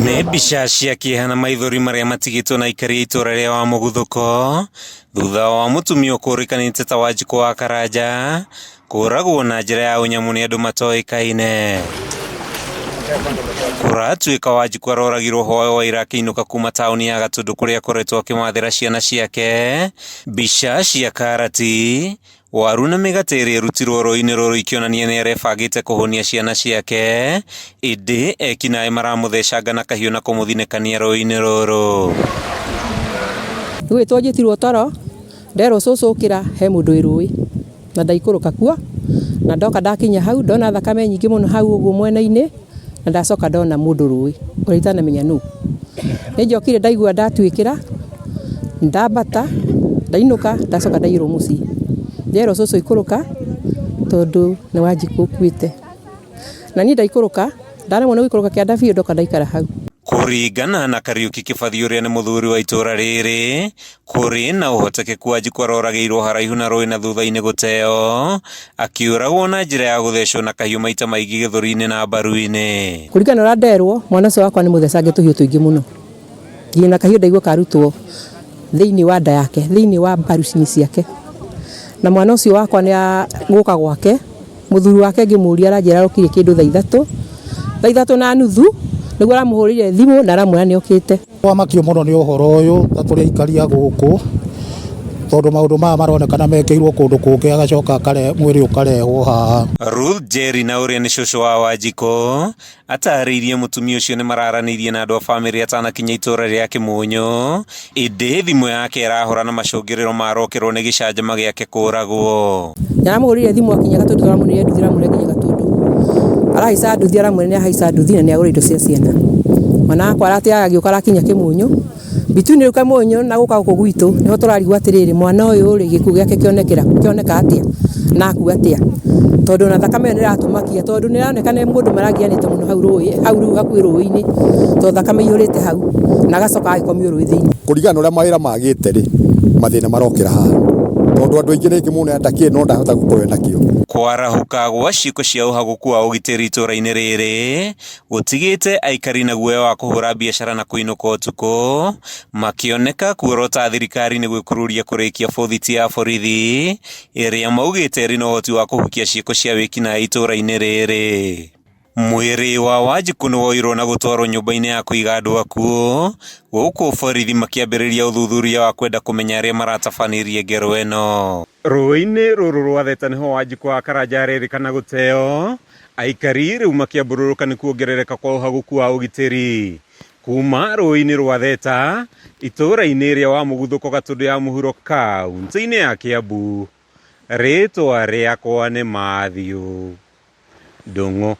Nĩ mbica cia kĩeha na maithori marĩa matigĩtwo na aikari a itũra rĩa Wamũguthũko thutha wa mũtumia ũkũrĩkanĩte ta Wanjikũ wa Karanja kũragwo na njĩra ya ũnyamũ nĩ andũ matoĩkaine. Kũratuĩka Wanjikũ aroragirwo hwaĩ wa ira akĩinũka kuma taũni ya Gatũndũ kũrĩa akoretwo akĩmathĩra ciana ciake mbica cia karati Waru na mĩgate ĩrĩa ĩrutirwo rũĩ-inĩ rũrũ ikĩonania nĩ arebangĩte kũhũnia ciana ciake, ĩndĩ ekinaĩ maramũthecanga na kahiũ na kũmũthinĩkania rũĩ-inĩ rũrũ. Nĩ gwĩtwo njĩtirwo toro, nderwo cũcũ ũkĩra he mũndũ wĩ rũĩ, na ndaikũrũka kuo, na ndoka ndakinya hau ndona thakame nyingĩ mũno hau ũguo mwena-inĩ, na ndacoka ndona mũndũ rũĩ ũrĩa itanamenya nũ. Nĩ njokire ndaigua ndatuĩkĩra, ndambata, ndainũka, ndacoka ndaiyũrwo mũciĩ. Nderwo cũcũ ikũrũka tondũ nĩ Wanjikũ ũkuĩte. Na niĩ ndaikũrũka, ndaremwo nĩ gũikũrũka kĩanda biũ ndoka ndaikara hau. Kũringana na Kariũki Kĩbathi ũrĩa nĩ mũthuri wa itũra rĩrĩ, Kũrĩ na ũhotekeku Wanjikũ aroragĩirwo haraihu na rũĩ na thutha-inĩ gũteo, akĩũragwo na njĩra ya gũthecwo na kahiũ maita maingĩ gĩthũri-inĩ na mbaru-inĩ. Kũringana na ũrĩa nderwo, mwana ũcio wakwa nĩ mũthecange tũhiũ tũingĩ mũno. Nginya na kahiũ ndaigua karutwo thĩinĩ wa nda yake, thĩinĩ wa mbaru-inĩ ciake. Na mwana ũcio wakwa nĩ gũka gwake, mũthuri wake ngĩmũria aranjĩra arokire kĩndũ thaa ithatũ, thaa 3:30 nĩguo aramũhũrĩire thimũ na aramwĩra nĩ okĩte. Twamakio mũno nĩ ũhoro ũyũ ta tũrĩ aikari a gũkũ, tondũ maũndũ maya maronekana mekĩirwo kũndũ kũngĩ agacoka mwĩrĩ ũkarehwo haha. Ruth Njeri na ũrĩa nĩ cũcũ wa Wanjikũ, atarĩirie mũtumia ũcio nĩ mararanĩirie na andũ a famĩlĩ atanakinya itũra rĩa Kĩmunyũ, ĩndĩ thimũ yake ĩrahora na macũngĩrĩro marokerwo nĩ gĩcanjama gĩake kũragwo. Nĩaramũhũrĩire thimũ akinya Gatũndũ tũramũnire nduthi aramwĩra nginya Gatũndũ. Arahaica nduthi aramwĩra nĩahaica nduthi na nĩagũra indo cia ciana. Mwana wakwa aratĩaga agĩũka arakinya Kĩmunyũ, between rĩu Kĩmunyũ na gũka gũkũ gwitũ nĩho tũrarigwo atĩrĩrĩ mwana ũyũ rĩ gĩkuũ gĩake kĩonekera kĩoneka atĩa na akua atĩa. Tondũ ona thakame ĩyo nĩĩratũmakia tondũ nĩĩroneka nĩ mũndũ maragianĩte mũno hau rũĩ hau rĩu hakuhĩ rũĩ-inĩ tondũ thakame ĩihũrĩte hau na agacoka agagĩkomio rũĩ thĩinĩ. Kũringana na ũrĩa mawĩra magĩte rĩ, mathĩna marokĩra haha tondũ andũ aingĩ rĩngĩ mũndũ enda kĩ no ndahota gũkorwo enakĩo. Kwarahũka gwa ciĩko cia ũhagũku wa ũgitĩri itũra-inĩ rĩrĩ gũtigĩte aikari na guoya wa kũhũra biacara na kũinũka ũtukũ, makĩoneka kuorota thirikari nĩ gwĩkururia kũrĩkia bũthiti ya borithi ĩrĩa maugĩte ĩrĩ na ũhoti wa kũhukia ciĩko cia wĩkinaĩ itũra-inĩ rĩrĩ. Mwĩrĩ wa Wanjikũ nĩ woirwo na gũtwarwo nyũmba-inĩ ya kũiga andũ akuũ, gũkũ borithi makĩambĩrĩria ũthuthuria wa kwenda kũmenya arĩa maratabanirie ngero ĩno. Rũĩ-inĩ rũrũ rwa Theta nĩho Wanjikũ wa Karanja arerĩkana gũteo, aikari rĩu makĩambũrũrũka nĩ kuongerereka kwa ũhagũku wa ũgitĩri. Kuma rũĩ-inĩ rwa Theta, itũũra-inĩ rĩa Wamũguthũko Gatũndũ ya Mũhuro kauntĩ-inĩ ya Kĩambu, rĩtwa rĩakwa nĩ Mathew Ndung'u.